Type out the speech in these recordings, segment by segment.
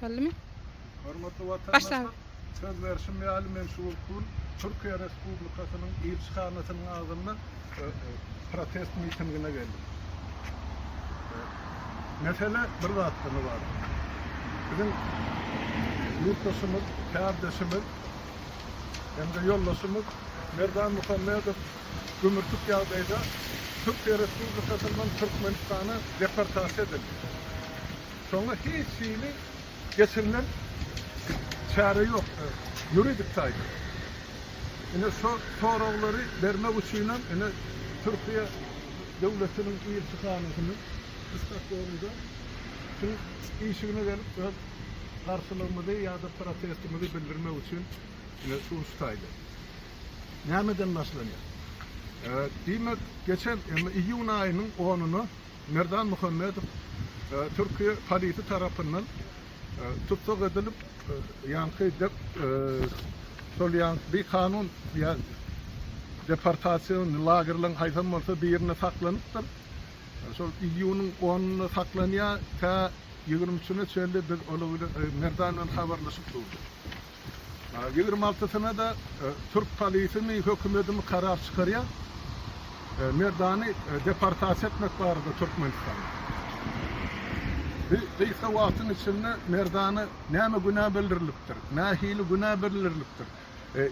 Boldumy? Hormatly watandaşlar, söz berşim ýaly men şu gün Türkiýe Respublikasynyň ilçihanasynyň agzynda protest mitingine geldim. Mesele bir zatdan ybarat. Biziň ýurtdaşymyz, kärdeşimiz hem-de ýoldaşymyz Merdan Muhammedow gümürtik ýagdaýda Türkiýe Respublikasyndan Türkmenistana deportasiýa edildi. Şoňa hiç hili geçirilen çäre ýok, ýuridik taýdan. Ine şo soraglary bermek üçinem ine Türkiýe döwletiniň ilçihanasynyň Stokgolmda şu işigine gelip öz garşylygymyzy ýa-da protestimizi bildirmek üçin ine şu şu taýda. Nämeden başlanýar? Diýmek, geçen iýun aýynyň onuna Merdan Muhammedow Türkiýe polisi tarapyndan tussag edilip, ýaňky şol ýaňky bikanun ýa deportasion lagerleriň haýsam bolsa birinde saklanypdyr. Şol iýunyň onunda saklanýar, tä 23-üne çenli biz olar bilen Merdan bilen habarlaşyp durduk. 26-syna-da türk polisimi, hökümedimi karar çykarýar. Merdany deportasiýa etmek barada Türkmenistana. Bu gysga wagtyň içinde Merdana näme günä bildirilipdir? Nähili günä bildirilipdir?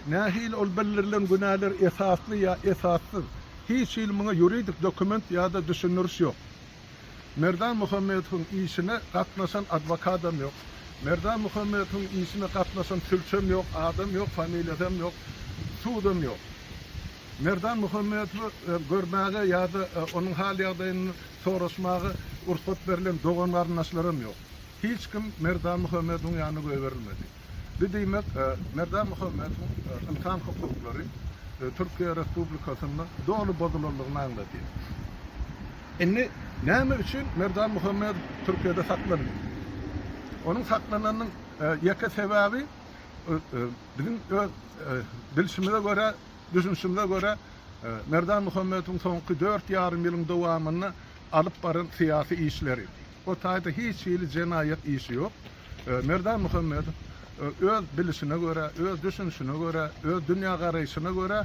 Nähili ol bildirilen günäler esasly ýa esassyz? Hiç hili muňa ýuridik dokument ýa-da düşündiriş ýok. Merdan Muhammedowyň işine gatnaşan adwokadam ýok. Merdan Muhammedowyň işine gatnaşan sülçem ýok, adam ýok, familiýasam ýok, sudam ýok. Merdan Muhammedowy görmäge ýa-da onuň hal-ýagdaýyny soraşmaga rugsat berlen dogan-garyndaşlaram ýok. Hiç kim Merdan Muhammedowyň ýanyna goýberilmedi. Bu diýmek, Merdan Muhammedowyň ynsan hukuklary Türkiýe Respublikasynda doly bozulandygyny aňladýar. Indi näme üçin Merdan Muhammedow Türkiýede saklandy? Onuň saklananynyň ýeke sebäbi biziň öz bilşimize görä, düşünişimize görä Merdan Muhammedowyň soňky dört ýarym ýylyň dowamynda alyp baran syýasy işleri. O taýda hiç hili jenaýat işi ýok. Merdan Muhammedow öz bilişine görä, öz düşünişine görä, öz dünýägaraýşyna görä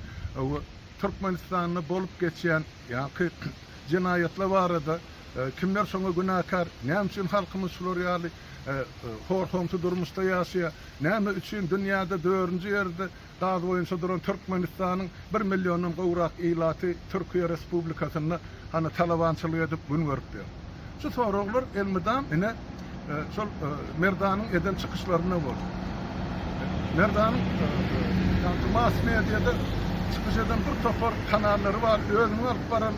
Türkmenistanda bolup geçýän ýaňky jenaýatlar barada kimler şoňa günäkär, näme üçin halkymyz şular ýaly hor-homsy durmuşda ýaşaýar, näme üçin dünýäde dördünji ýerde gaz boýunça duran Türkmenistanyň bir milliondan gowrak ilaty Türkiýe Respublikasynda hany talabançylyk edip gün görüp ýör. Şu soraglar elmydam ine şol Merdanyň eden çykyşlarynda boldy. Merdanyň ýaňky mass mediada çykyş eden bir topar kanallary bar, özüniň alyp baran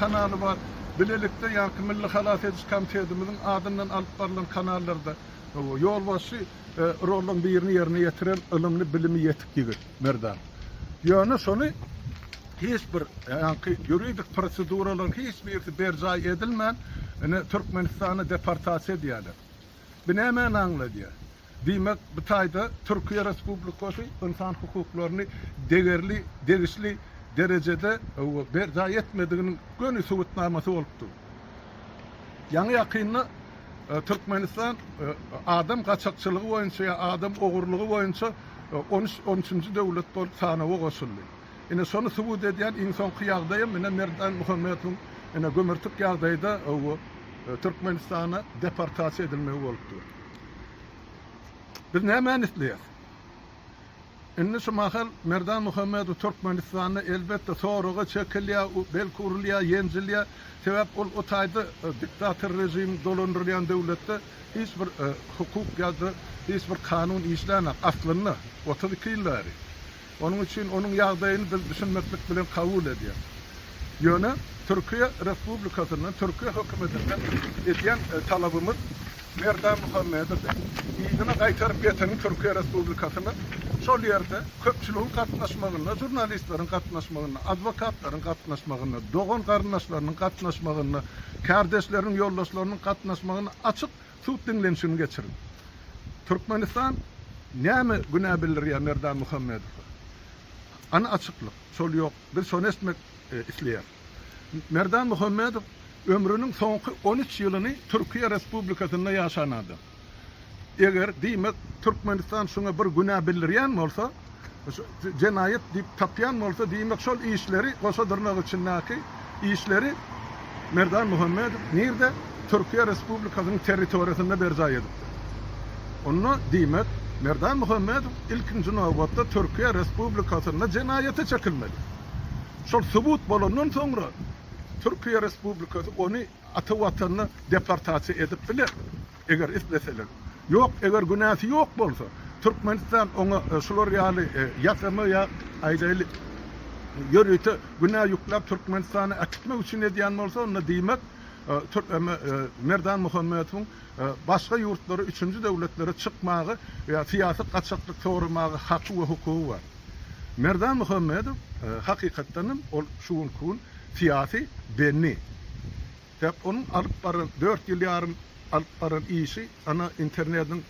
kanaly bar, bilelikde ýaňky Milli halas ediş komitetimiziň adyndan alyp barylan kanallarda ýolbaşçy rollaryň birini ýerine ýetiren ylymly, bilimi ýetik ýigit Merdan. Ýöne şony hiç bir ýaňky ýuridik proseduralaryň hiç birisi berjaý edilmän, ine Türkmenistana deportasiýa edýärler. Bu nämäni aňladýar? Diýmek, bu taýda Türkiýe Respublikasy ynsan hukuklaryny degerli, degişli derejede berjaý etmediginiň göni subutnamasy bolup dur. Ýaňy-ýakynda Türkmenistan adam gaçakçylygy boýunça ýa adam ogurlygy boýunça on üç, on üçünji döwlet bolup sanawa goşuldy. Ine, şony subut edýän iň soňky ýagdaýam ine Merdan Muhammedowyň ine gümürtik ýagdaýda Türkmenistana deportasiýa edilmegi bolup dur. Biz nämäni isleýäs? Indi şu mahal Merdan Muhammedow Türkmenistanda elbetde soraga çekilýär, belki urulýar, ýenjilýär. Sebäp ol o taýda diktator režim dolandyrylýan döwletde hiç bir hukuk ýa-da hiç bir kanun işlänok aslynda 32 ýyl bäri. Onuň üçin onuň ýagdaýyny biz düşünmeklik bilen kabul edýäs. Ýöne Türkiýe Respublikasyndan, Türkiýe hökümetinden edýän talabymyz Merdan Muhammedowy yzyna gaýtaryp getiriň Türkiýe Respublikasyna, şol ýerde köpçüligiň gatnaşmagynda, žurnalistleriň gatnaşmagynda, adwokatlaryň gatnaşmagynda, dogan-garyndaşlarynyň gatnaşmagynda, kärdeşleriniň, ýoldaşlarynyň gatnaşmagynda açyk sud diňlenişigini geçiriň. Türkmenistan näme günä bildirýär Merdan Muhammedowa? Hany açyklyk? Şol ýok. Biz şony eşitmek isleýäris. Merdan Muhammedow ömrüniň soňky on üç ýylyny Türkiýe Respublikasynda ýaşan adam. Eger, diýmek, Türkmenistan şuňa bir günä bildirýän bolsa, jenaýat diýip tapýan bolsa, diýmek, şol işleri, goşa dyrnak içindäki işleri Merdan Muhammedow nirde? Türkiýe Respublikasynyň territoriýasynda berjaý edipdir. Onda, diýmek, Merdan Muhammedow ilkinji nobatda Türkiýe Respublikasynda jenaýata çekilmeli. Şol subut bolandan soňra Türkiýe Respublikasy ony ata watanyna deportasiýa edip biler. Eger isleseler. Ýok, eger günäsi ýok bolsa, Türkmenistan oňa şular ýaly ýasama ýa aýdaýly ýörite günä ýükläp Türkmenistana äkitmek üçin edýän bolsa, onda diýmek Merdan Muhammedowyň başga ýurtlara, üçünji döwletlere çykmaga ýa syýasy gaçaklyk soramaga haky we hukugy bar. Merdan Muhammedow hakykatdan hem ol şu günki gün syýasy bendi. Sebäp onuň alyp baran dört ýyl ýarym alyp baran işi ana internediň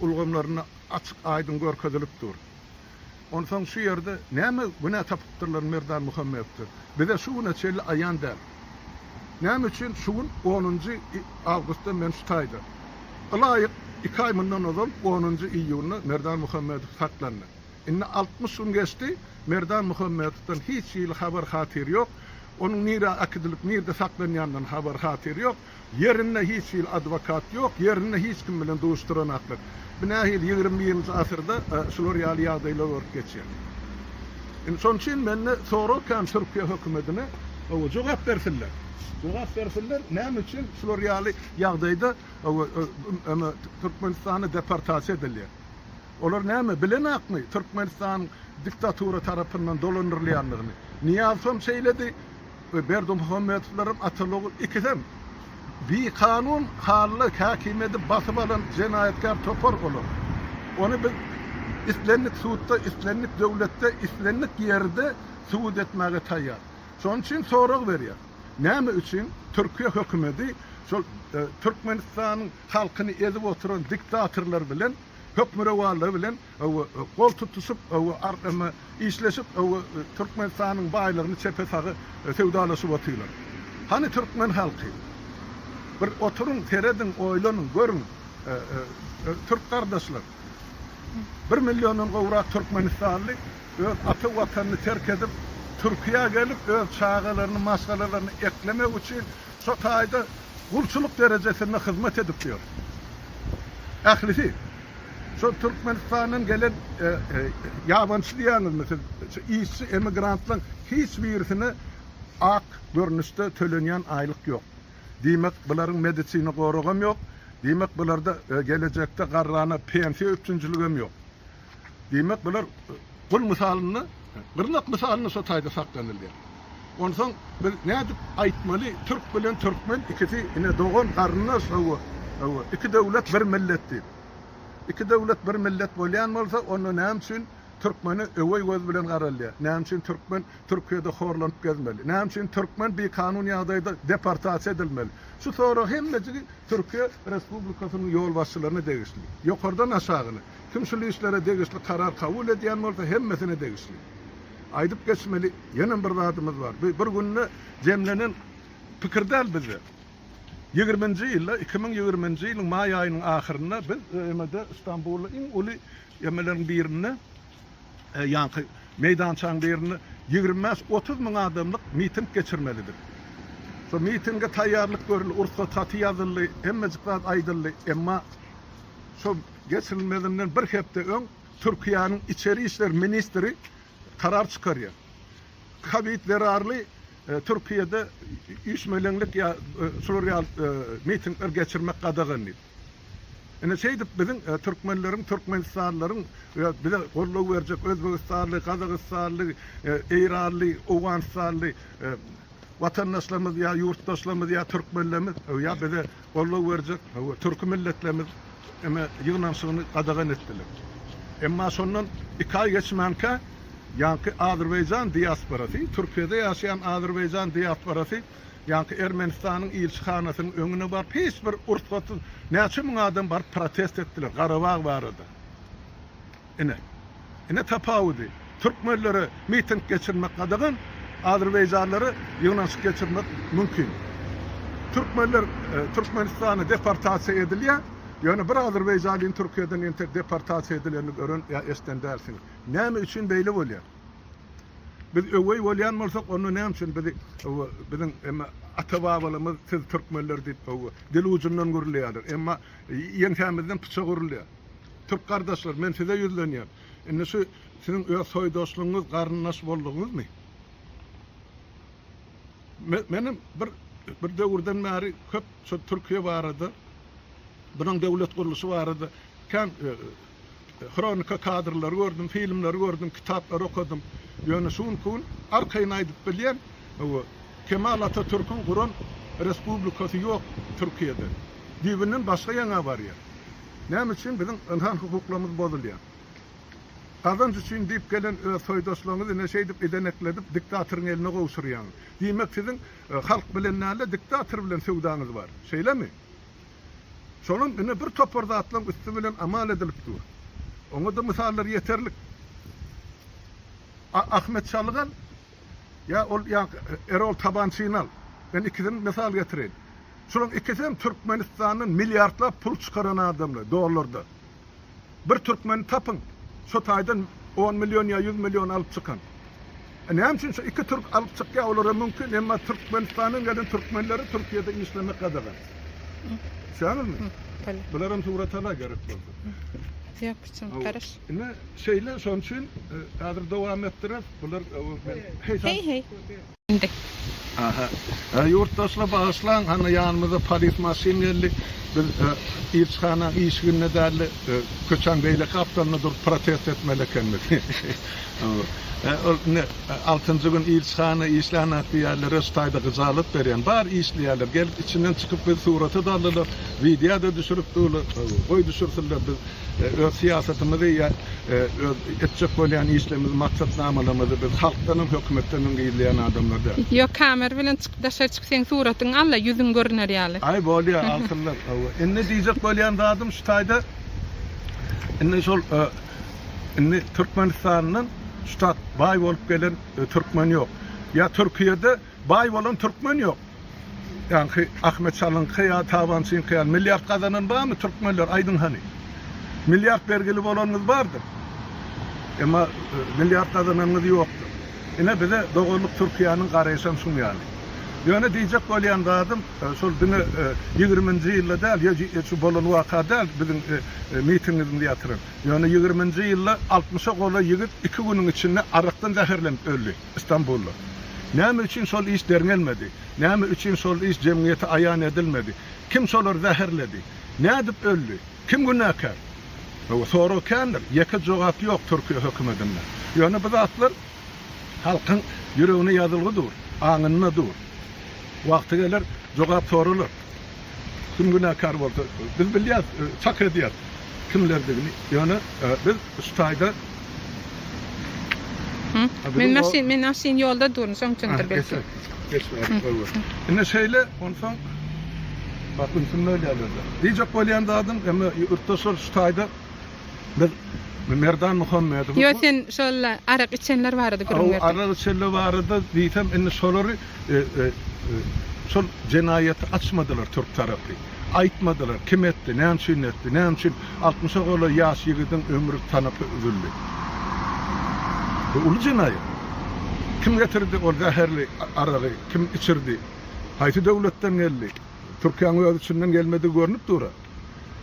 ulgamlarynda açyk aýdyň görkezilip dur. Onsoň şu ýerde näme günä tapypdyrlar Merdan Muhammedowda? Bize şu güne çenli aýan däl. Näme üçin şu gün onunjy awgustda men şu taýda. Ylaýyk iki aý mundan ozal onunjy iýunda Merdan Muhammedow saklandy. Indi 60 gün geçdi, Merdan Muhammedowdan hiç hili habar-hatyr ýok. Onuň nirä äkidilip, nirde saklanýanyndan habar-hatyr ýok. Ýerinde hiç hili adwokat ýok, ýerinde hiç kim bilen duşduranaklar. Bu nähili 21-nji asyrda şular ýaly ýagdaýlar bolup geçýär. Indi şonuň üçin mende sorag kän Türkiýe hökümetine, hawa, jogap bersinler. Jogap bersinler, näme üçin şular ýaly ýagdaýda, hawa, Türkmenistana deportasiýa edilýär. Olar näme, bilenakmy Türkmenistanyň diktatura tarapyndan dolandyrylýandygyny? Nyýazowam şeýledi, Berdimuhamedowlaram ataly-ogul ikisem bikanun halda häkimiýeti basyp alan jenaýatkär topar olar. Ony biz islendik sudda, islendik döwletde, islendik ýerde subut etmäge taýýar. Şonuň üçin sorag berýär. Näme üçin Türkiýe hökümeti şol Türkmenistanyň halkyny ezip oturan diktatorlar bilen hökmürowanlygy bilen gol tutuşyp, işleşip, Türkmenistanyň baýlygyny çepe-saga söwdalaşyp otyrlar. Hany türkmen halky? Bir oturyň, serediň, oýlanyň, görüň, türk gardaşlar. Bir milliondan gowrak türkmenistanly öz ata Watanyny terk edip, Türkiýä gelip, öz çagalaryny, maşgalalaryny eklemek üçin şo taýda gulçulyk derejesinde hyzmat edip ýör. Ählisi. Şol Türkmenistandan gelen ýabançy diýýäňizmi siz, şu işçi emigrantlaryň hiç birisine ak görnüşde tölenýän aýlyk ýok. Diýmek, bularyň medisina goragam ýok. Diýmek, bularda gelejekde garrana pensiýa üpjünçiligem ýok. Diýmek, bular gul mysalynda, gyrnak mysalynda şo taýda saklanylýar. Onsoň biz nädip aýtmaly, türk bilen türkmen ikisi ine dogan, garyndaş, hawa, hawa, iki döwlet, bir millet diýip. Iki döwlet, bir millet bolýan bolsa, onda näme üçin türkmene öweý göz bilen garalýar? Näme üçin türkmen Türkiýede horlanyp gezmeli? Näme üçin türkmen bikanun ýagdaýda deportasiýa edilmeli? Şu sorag hemmejigi Türkiýe Respublikasynyň ýolbaşçylaryna degişli. Ýokardan aşagyna. Kim şul işlere degişli karar kabul edýän bolsa hemmesine degişli. Aýdyp geçmeli ýenem bir zadymyz bar. Bu bir günde jemlenen pikir däl bizde. Ýigriminji ýylda, 2020-nji ýylyň maý aýynyň ahyrynda biz ÖMD Stambulda iň uly emeleriň birinde, ýaňky meýdançaň birinde 25-30 müň adamlyk miting geçirmelidik. Şo mitinge taýýarlyk görüldi, rugsat haty ýazyldy, hemmejik zat aýdyldy. Emma şo geçirilmezinden bir hepde öň Türkiýäniň içeri işler ministri karar çykarýar. Kowid zerarly Türkiýede üýşmeleňlik ýa şular ýaly mitingler geçirmek gadagan diýip. Ine şeýdip biziň türkmenleriň, türkmenistanlylaryň bize goldaw berjek özbegistanly, gazagystanly, eýranly, owganystanly watandaşlarymyz ýa ýurtdaşlarymyz ýa türkmenlerimiz ýa bize goldaw berjek türki milletlerimiz eme ýygnanyşygyny gadagan etdiler. Emma şondan iki aý geçmänkä ýaňky azerbaýjan diasporasy, Türkiýede ýaşaýan azerbaýjan diasporasy ýaňky Ermenistanyň ilçihanasynyň öňüne baryp hiç bir ursgatsyz näçe müň adam baryp protest etdiler Garabag barada. Ine. Ine tapawudy. Türkmenlere miting geçirmek gadagan, azerbaýjanlara ýygnanyşyk geçirmek mümkin. Türkmenler Türkmenistana deportasiýa edilýär. Ýöne bir azerbaýjanlyny Türkiýeden entek deportasiýa edilenini gören ýa eşden dälsiňiz. Näme üçin beýle bolýar? Biz öweý bolýan bolsak, onda näme üçin bizi biziň emma ata-babalarymyz siz türkmenler diýip dil ujundan gürleýärler. Emma ýeňsämizden pyçak urulýar. Türk gardaşlar, men size ýüzlenýän. Indi şu siziň öz soýdaşlygyňyz, garyndaş boldugyňyzmy? Menem bir bir döwürden bäri köp şu Türkiýe barada, bunuň döwlet gurluşy barada kän hronika kadrlary gördüm, filmleri gördüm, kitaplary okadym. Ýöne şu günki gün arkaýyn aýdyp bilýän, Kemal Atatürküň guran respublikasy ýok Türkiýede. Düýbünden başga ýaňa barýar. Näme üçin biziň ynsan hukuklarymyz bozulýar? Gazanç üçin diýip gelen öz soýdaşlaryňyzy ine şeýdip idenekledip diktatoryň eline gowşurýaňyz. Diýmek siziň halk bilen dälde diktator bilen söwdaňyz bar. Şeýlemi? Şolam ine bir topar zatlaryň üsti bilen amal edilip dur. Oňa-da mysallar ýeterlik. Ahmet Çalyk al, ýa ol ýa Erol Tabançyny al. Men ikisini mysal getireýin. Şolaryň ikisi hem Türkmenistandan milliardlap pul çykaran adamlar, dollarda. Bir türkmeni tapyň, şo taýdan on million ýa 100 million alyp çykan. E näme üçin şu iki türk alyp çykýar olara mümkin, emma Türkmenistandan gelen türkmenlere Türkiýede işlemek gadagan. Düşýäňizmi? Bularam surata ala gerek bolsa. Ýok, üçin garaş. Ine şeýle şonuň üçin häzir dowam etdireris. Bular heý heý. Indi. Aha. Ýurtdaşlar bagyşlaň, hany ýanymyza polis maşyn geldi. Biz ilçihanaň işiginde däldi, köçäň beýleki gapdalynda durup protest etmeli ekendik. Ol indi altynjy gün ilçihana işlänok diýýärler, şu taýda gyjalat berýän. Bar işleýärler. Gelip içinden çykyp bizi surata-da aldylar, wideo-da düşürip durlar. Goý düşürsinler biz Öz syýasatymyzy ýa öz etjek bolýan işlerimizi, maksatnamalarymyzy biz halkdanam, hökümetdenem gizleýän adamlar däl. Ýok kamera bilen çyk daşary çyk seň suratyňy alla ýüzüň görüner ýaly. Aý bolýa alsynlar. Hawa. Indi diýjek bolýan zadym şu taýda indi şol indi Türkmenistandan şu tat baý bolup gelen türkmen ýok. Ýa Türkiýede baý bolan türkmen ýok. Ýaňky Ahmet Çalyňky ýa Tabançyňky ýaly milliard gazanan barmy türkmenler aýdyň hany. Milliard bergili bolanyňyz bardyr. Emma milliard gazananyňyz ýokdur. Ine bize doganlyk Türkiýäniň garaýşam şuň ýaly. Ýöne diýjek bolýan zadym şol diňe ýigriminji ýylda däl ýa şu bolan waka däl biziň mitingimizi ýatyran. Ýöne ýigriminji ýylda altmyşa golaý ýigit iki günüň içinde arakdan zäherlenip öldi. Istanbulda. Näme üçin şol iş derňelmedi? Näme üçin şol iş jemgyýete aýan edilmedi? Kim şolary zäherledi? Nädip öldi? Kim günäkär? Hawa, sorag kändir. Ýeke jogap ýok Türkiýe hökümetinde. Ýöne bu zatlar halkyň ýüregine ýazylgy dur, aňynda dur. Wagty geler, jogap soralar. Kim günäkär bolsa, biz bilýäs, çak edýäs kimlerdigini. Ýöne biz şu taýda Men maşyn, men maşyn ýolda durun, şoň üçindir belki. Geç, Indi şeýle, onsoň bak ünsüm bölýärler-de. Diýjek bolýan zadym, emma ýurtdaşlar şu taýda biz Merdan Muhammedowy Ýo, sen şol arak içenler barada gürrüň berdiň. Arak içenler barada diýsem, indi şolary şol jenaýaty açmadylar türk tarapy. Aýtmadylar, kim etdi, näme üçin etdi, näme üçin altmyşa golaý ýaş ýigidiň ömri tanapy üzüldi. Bu uly jenaýat. Kim getirdi ol zäherli aragy, kim içirdi, haýsy döwletden geldi? Türkiýäň öz içinden gelmedigi görnüp dur-a.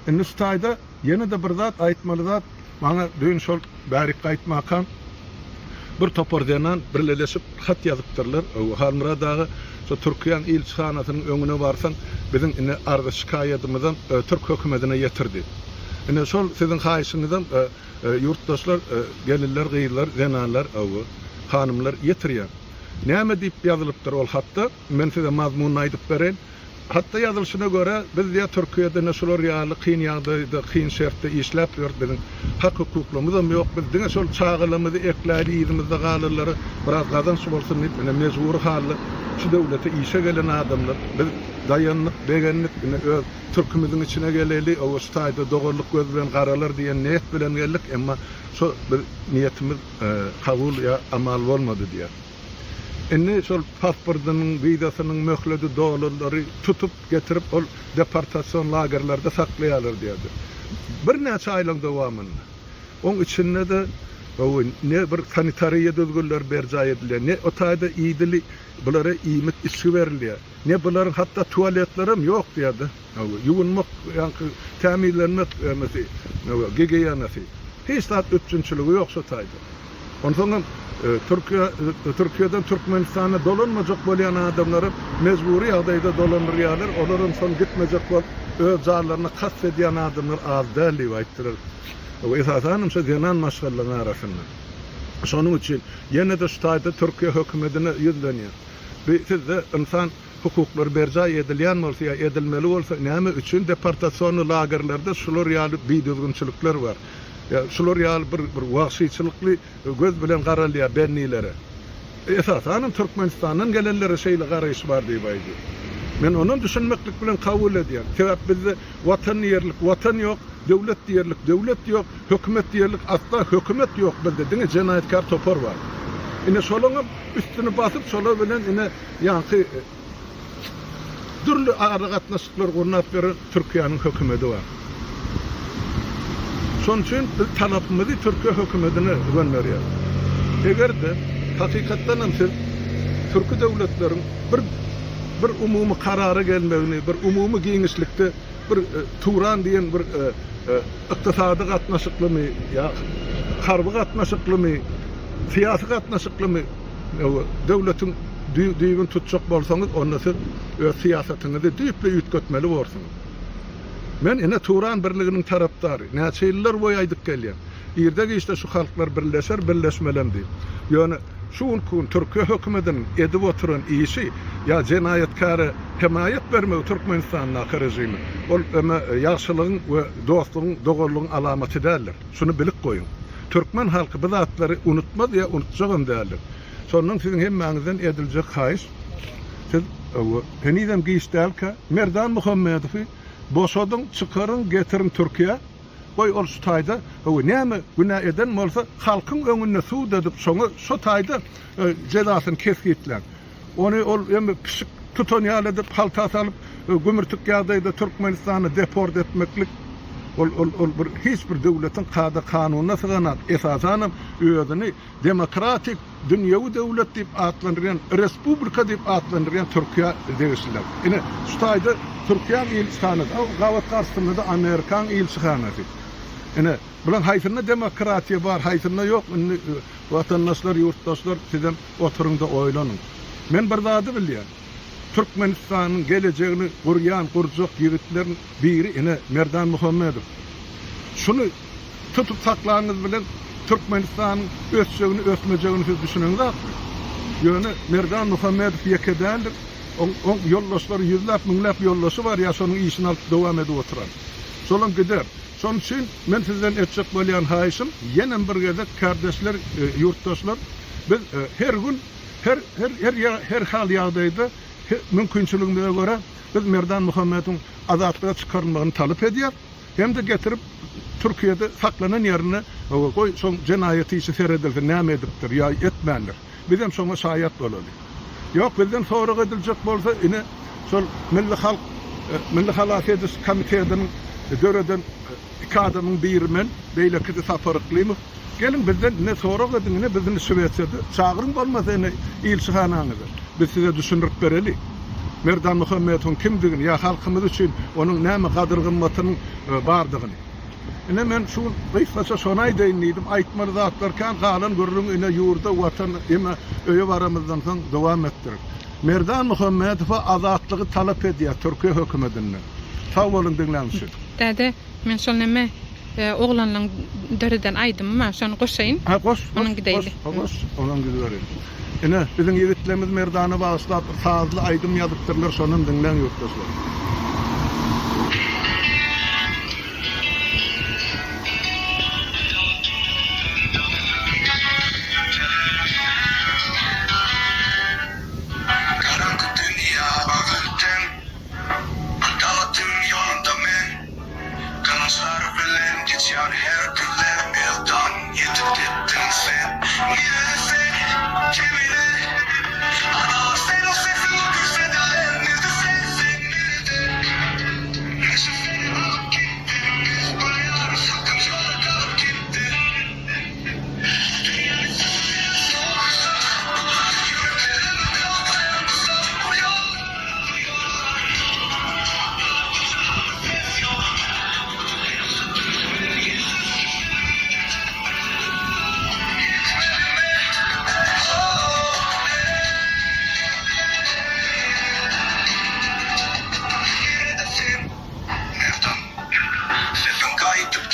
Indi şu taýda ýene-de bir zat aýtmaly zat, maňa düýn şol bärik gaýtmakam bir topar zenan birleleşip hat ýazypdyrlar. Halmyrat aga, şo Türkiýäň ilçihanasynyň öňüne barsaň, biziň ine arza-şikaýadymyzam türk hökümetine ýetir diýip. Ine şol siziň haýyşyňyzam ýurtdaşlar, gelinler, gyzlar, zenanlar, hanymlar ýetirýän. Näme diýip ýazylypdyr ol hatda, men size mazmunyny aýdyp bereýin. Hatda ýazylyşyna görä, biz diýýär, Türkiýede ine şular ýaly kyn ýagdaýda, kyn şertde işläp ýörüs, biziň hak-hukuklarymyzam ýok, biz diňe şol çagalarymyzy ekläýli, yzymyzda galanlara biraz gazanç bolsun diýip, ine mejbury halda şu döwlete işe gelen adamlar. Biz daýandyk, begendik, ine öz türkümiziň içine geleli, oba şu taýda doganlyk göz bilen garalar diýen niýet bilen geldik, emma şo biz niýetimiz kabul ýa amal bolmady diýýär. Indi şol pasportynyň, wizasynyň möhledi dolanlary tutup getirip ol deportasion lagerlerde saklaýarlar diýýärdi. Birnäçe aýlaryň dowamynda. Oň içinde-de ne bir sanitariýa düzgünleri berjaý edilýär, ne o taýda idili bulara iýmit, içgi berilýär, ne bularyň hatda tualetlerem ýok diýýärdi. Ýuwunmak, ýaňky tämizlenmek emesi, gigiýenasy. Hiç zat üpjünçiligi ýok şo taýda. Onsoňam Türkiýe Türkiýeden Türkmenistana dolanmajak bolýan adamlary mejbury ýagdaýda dolandyrýarlar. Olaram soň gitmejek bolup öz janlaryna kast edýän adamlar az däl diýip aýtdylar. Esasanam şo zenan maşgalalaryň arasynda. Şonuň üçin ýene-de şu taýda Türkiýe hökümetine ýüzlenýän. Bi sizde ynsan hukuklary berjaý edilýän bolsa ýa edilmeli bolsa näme üçin deportasionnyý lagerlerde şular ýaly bidüzgünçilikler bar? Ýa şular ýaly bir bir wagşyçylykly göz bilen garalýar bendilere. Esasanam Türkmenistandan gelenlere şeýle garaýyş bar diýip aýdýar. Men onam düşünmeklik bilen kabul edýän. Sebäp bizde watan diýerlik watan ýok, döwlet diýerlik döwlet ýok, hökümet diýerlik asla hökümet ýok bizde diňe jenaýatkär topar bar. Ine şolaňam üstüni basyp şolar bilen ine ýaňky dürli aragatnaşyklar gurnap beren Türkiýäniň hökümedi bar. Şonuň üçin biz talapymyzy Türkiýe hökümedine gönderýäris. Eger-de hakykatdan hem siz türki döwletleriň bir bir umumy karara gelmegini, bir umumy giňişlikde bir Turan diýen bir ykdysady gatnaşyklymy ýa harby gatnaşyklymy, syýasy gatnaşyklymy döwletiň düýbüni tutjak bolsaňyz, onda siz öz syýasatyňyzy düýpli üýtgetmeli borsuňyz. Men ine Turan birliginiň tarapdary. Näçe ýyllar boýy aýdyp gelýän. Irde-giçde şu halklar birleşer, birleşmelem diýip. Ýöne şu günki gün Türkiýe hökümetiniň edip oturan işi ýa jenaýatkäre hemaýat bermegi Türkmenistandaky režime, ol öme ýagşylygyň we dostlugyň, doganlygyň alamaty däldir. Şuny bilip goýuň. Türkmen halky bu zatlary unutmaz ýa unutjagam däldir. Şondan siziň hemmäňizden ediljek haýyş, siz henizem giç dälkä Merdan Muhammedowy boşadyň, çykaryň, getiriň Türkiýä. Goý ol şu taýda näme günä eden bolsa halkyň öňünde sud edip şoňa şo taýda jezasyny kesgitläň. Ony ol emme pişik tutan ýaly edip halta salyp gümürtik ýagdaýda Türkmenistana deport etmeklik ol ol ol bir hiç bir döwletiň kada kanunyna syganak esasanam özüni demokratik dünýewi döwlet diýip atlandyrýan respublika diýip atlandyrýan Türkiýä degişliler. Ine şu taýda Türkiýäň ilçihanasy gabat garşysynda-da Amerikaň ilçihanasy. Ine bulaň haýsynda demokratiýa bar haýsynda ýok indi watandaşlar ýurtdaşlar sizem Oturyň-da oýlanyň. Men bir zady bilýän. Türkmenistanyň gelejegini gurýan, gurjak ýigitleriň biri ine Merdan Muhammedow. Şuny tutup saklanyňyz bilen Türkmenistanyň ösjegini, ösmejegini siz düşüneňizakmy? Ýöne Merdan Muhammedow ýeke däldir. Oň, oň ýoldaşlary ýüzläp, müňläp ýoldaşy bar ýa şonuň işini alyp dowam edip oturan. Şolam gider. Şonuň üçin men sizden etjek bolýan haýyşym, ýenem bir gezek kärdeşler, ýurtdaşlar, Biz her gün, her her her her hal ýagdaýda mümkinçiligimize görä biz Merdan Muhammedowyň azatlyga çykarylmagyny talyp edýäris hem-de getirip Türkiýede saklanan ýerinde goý şoň jenaýat işi seredilsin näme edipdir ýa etmändir. Bizem şoňa şaýat bolaly. Ýok bizden sorag ediljek bolsa ine şol Milli halk Milli halas ediş komitetiniň döreden iki adamyň biri men, beýlekisi Sapar Yklymow. Geliň bizden ine sorag ediň ine biz indi Şwesiýada çagyryň bolmasa ine ilçihanaňyza biz size düşündirip bereli Merdan Muhammedowyň kimdigini ýa halkymyz üçin onuň näme gadyr gymmatynyň bardygyny. Ine men şu gün gysgaça şony aýdaýyn diýdim aýtmaly zatlar kän galan gürrüňi ine ýurda watan eme öýe baramyzdan soň dowam etdiris. Merdan Muhammedowa azatlygy talap edýär Türkiýe hökümedinden. Sag boluň diňläň üçin. Däde men şol neme Oglanlaň döreden aýdymy bar, şony goşaýyn. Ha goş, goş, Onuň gideýli. goş, goş, onam gidibereli. Ine, biziň ýigitlerimiz Merdana bagyşlap bir sazly aýdym ýazypdyrlar, şonam diňläň ýurtdaşlar. Garaňky dünýä agyr dem. Adalatyň ýolunda men. Gynançlar bilen geçýär her günler Merdan ýetip gitdiň sen Nirede sen Kemine?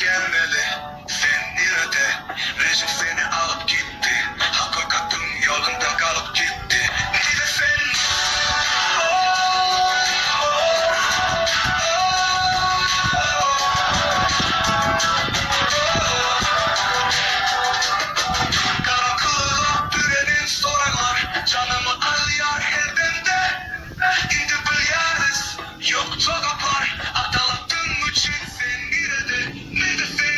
gelmeli Sen nirede Rejim seni alyp gitdi Hakykatyň ýolunda galyp gitdi Nirede sen Garaňkylyga bürenen soraglar Janymy alýar her demde Indi bilýäris ýok jogaplar Adalatyň üçin sen nirede Nirde sen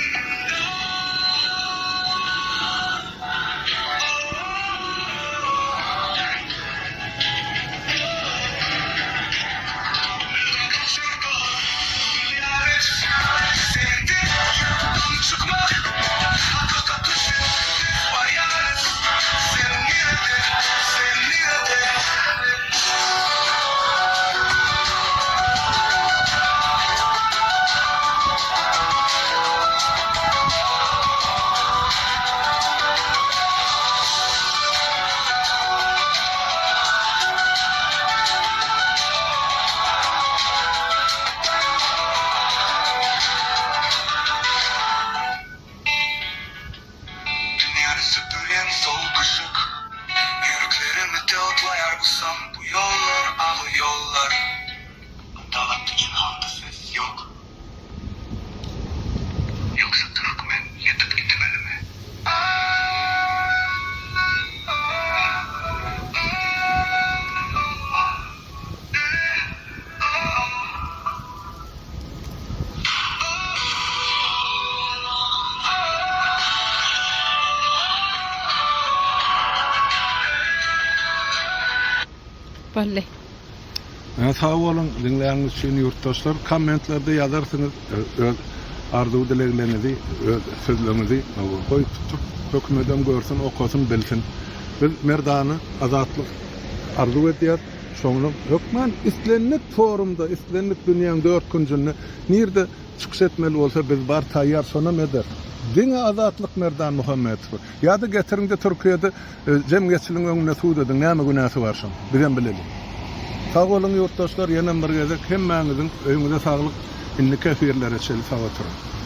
Dünýäni süpürýän sowuk yşyk Ýüreklerimi otlaýar bu sam Bu ýollar agyr ýollar Adalat üçin halda ses ýok Ýogsa türkmen ýetip gitmelimi? Boldy. Sag boluň diňläniňiz üçin ýurtdaşlar. Kommentlerde ýazarsyňyz öz arzuw dilegleriňizi, öz sözleriňizi. Goý türk hökümedem görsün, okasyn, bilsin. Biz merdana azatlyk arzuw edýäs. Şoňa hökman islendik forumda, islendik dünýäň dört künjünde nirde çykyş etmeli bolsa biz bar taýýar şonam ederis. Diňe azatlyk Merdan Muhammedowy. Ýa-da getiriňde Türkiýede jemgyýetçiligiň öňünde sud ediň näme günäsi bar şoň. Bizem bileliň. Sag boluň ýurtdaşlar ýenem bir gezek hemmäňiziň öýüňize saglyk indiki efirlere çenli sag oturyň.